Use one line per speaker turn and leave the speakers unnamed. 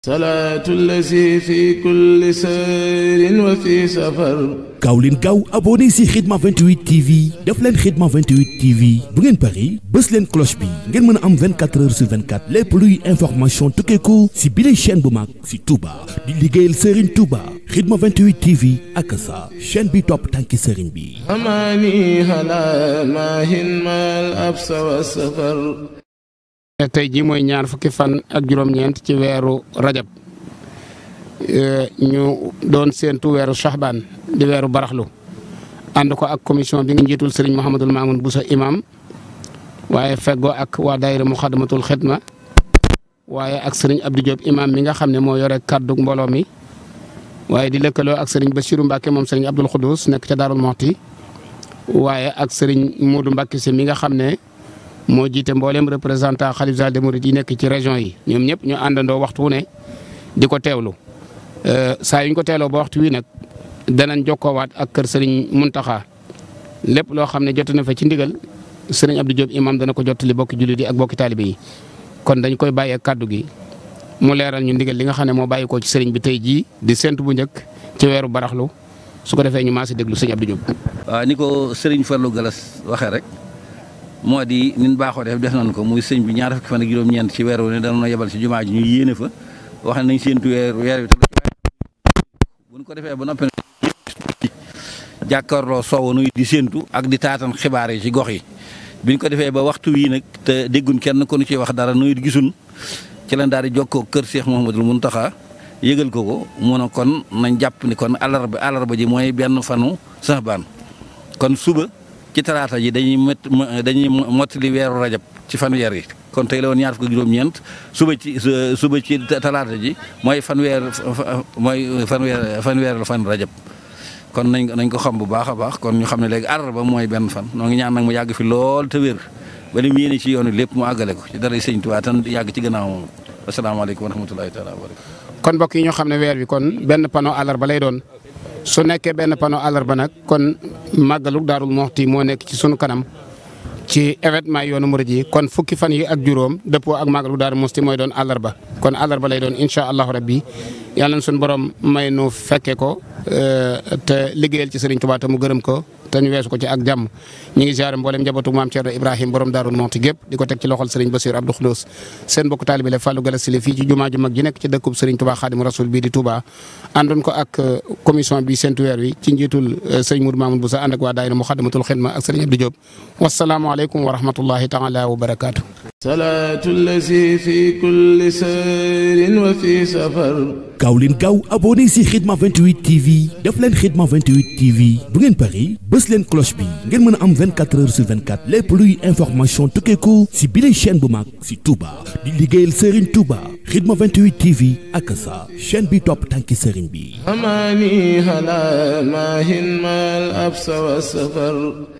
salaatu lazi fi kulli sayrin wa fi safar.
gaaw leen gaaw abonné si Khidma 28 TV def leen Khidma 28 TV bu ngeen pari bës leen cloche bi ngeen mën a am 24 heures sur 24 lépp luy information tukkeeku si bile chaîne bu mag si Touba di liggéeyal Serigne Touba Khidma 28 TV ak sa chaîne bi topp tànki Serigne bi.
amaani hala maahin maal absa wa safar.
tey jii mooy ñaar fukki fan ak juróom-ñeent ci weeru rajab ñu doon séentu weeru Shahban di weeru baraxlu ànd ko ak commission bi nga njiitul Serigne Mouhamadul Mamoun Bousso imam waaye feggoo ak waa daayira Muxaddamatul Xidma waaye ak Serigne Abdou Diop imam mi nga xam ne moo yore kaddu mbooloo mi waaye di lëkkaloo ak Serigne Bassirou Mbacke moom Serigne Abdoul Khoudous nekk ca Darou Mouhty waaye ak Serigne Modou Mbacke si mi nga xam ne moo jiite mboolem représentant xalif général des mourides yi nekk ci région yi ñoom ñëpp ñu àndandoo waxtu wu ne di ko teewlu saa yu ñu ko teeloo ba waxtu wi nag danañ jokkoowaat ak kër Serigne Mountakha lépp loo xam ne jot na fa ci ndigal Serigne Abdou Diop imam dana ko jottali bokki jullit yi ak bokki taalibe yi kon dañ koy bàyyee kaddu gi mu leeral ñu ndigal li nga xam ne moo bàyyi ko ci Serigne bi tey jii di séntu bu njëkk ci weeru baraxlu su ko defee ñu maasi déglu Serigne Abdou Diop.
waaw ni ko Serigne Fallou Galas waxee rek. moo di nin baaxoo def nañ ko muy sëñ bi ñaar fukki fan ak juróom-ñeent ci weer wu ne danoon yebal ci jumaa ji ñu yéene fa wax nañ séentu weer wi te bu ñu ko defee ba noppi jàkkaarloo soow nuy di séentu ak di taatan xibaar yi ci gox yi biñ ko defee ba waxtu wii nag te déggun kenn ku ñu ciy wax dara nuy gisun ci lañ daal di jokkoo kër Cheikh Mouhamadoul Mountakha yëgal ko mu ne kon nañ jàpp ni kon àllarba ji mooy benn fanu Shahban kon suba ci talaata ji dañuy mottali weeru rajab ci fanweer yi kon tey la woon ñaar fukk juróom-ñeent suba ci talaata ji mooy fanweer fan rajab kon nañ ko xam bu baax a baax kon ñu xam ne léegi àllarba mooy benn fan noo ngi ñaan nag mu yàgg fi lool te wér ba li mu yéene ci yoonu lépp mu àggale ko ci dara Sëñ Tuubaa tan yàgg ci gannaaw moom asalaamaaleykum wa rahmatulahi taala wa barakatu.
kon mbokk yi ñoo xam ne weer bi kon benn panneau àllarba lay doon. su nekkee benn panneau àllarba nag kon màggalu Daarul Muxti moo nekk ci sunu kanam ci événement yoonu murid yi kon fukki fan yi ak juróom dëppoo ak màggalu Daarul Muxti mooy doon àllarba kon àllarba lay doon incha allahu rabbi yàlla na sunu borom may nu fekke ko te liggéeyal ci Serigne Touba te mu gërëm ko te ñu weesu ko ci ak jàmm ñi ngi ziare mboolem njabootu maam Thierno Ibrahim borom Daarul Muxti gépp di ko teg ci loxol Serigne Bassirou Abdou Khoudous seen mbokk taalibe la Fallou Galass Syll fii ci jumaa ju mag ji nekk ci dëkkub Serigne Touba Xaadimu Rasul bii di Touba àndoon ko ak commission bi séntu weer wi ci njiitul Serigne Modou Mamoun Bousso ànd ak waa daayira Muxaddamatul Xidma ak Serigne Abdou Diop wasalaamualeykum wa rahmatullahi taala wa barakaatu.
salaatu lazi fi kulli sayrin wa fi safar.
gaaw leen gaaw abonné si Khidma 28 TV def leen Khidma 28 TV bu ngeen pari bës leen cloche bi ngeen mën a am 24 heures sur 24 lépp luy information tukkeeku si bile chaîne bu mag si Touba di liggéeyal Serigne Touba Khidma 28 TV ak sa chaîne bi topp tànki Serigne bi.
amaani hala maahin maal absa wa safar.